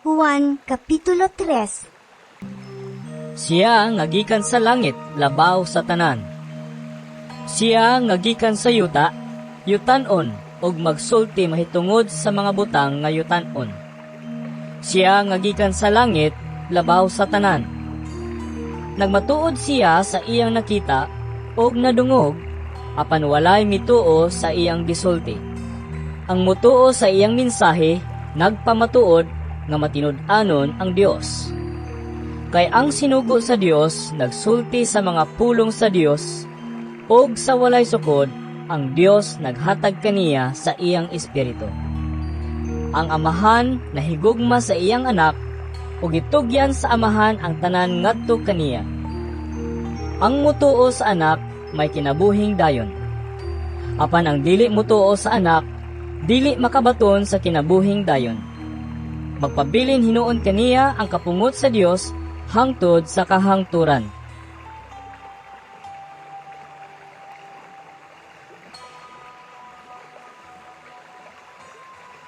Juan Kapitulo 3. Siya nga gikan sa langit labaw sa tanan. Siya nga gikan sa yuta, yutan-on ug magsulti mahitungod sa mga butang nga yutan-on. Siya nga gikan sa langit labaw sa tanan. Nagmatuod siya sa iyang nakita ug nadungog, apan walay mituo sa iyang gisulti. Ang mutuo sa iyang mensahe nagpamatuod nga matinud-anon ang Dios. Kay ang sinugo sa Dios nagsulti sa mga pulong sa Dios, ug sa walay sukod ang Dios naghatag kaniya sa iyang espiritu. Ang Amahan nahigugma sa iyang Anak ug gitugyan sa Amahan ang tanan ngadto kaniya. Ang mutuo sa Anak may kinabuhing dayon. Apan ang dili mutuo sa Anak, dili makabaton sa kinabuhing dayon. Magpabilin hinuon kaniya ang kapungot sa Dios hangtod sa kahangturan.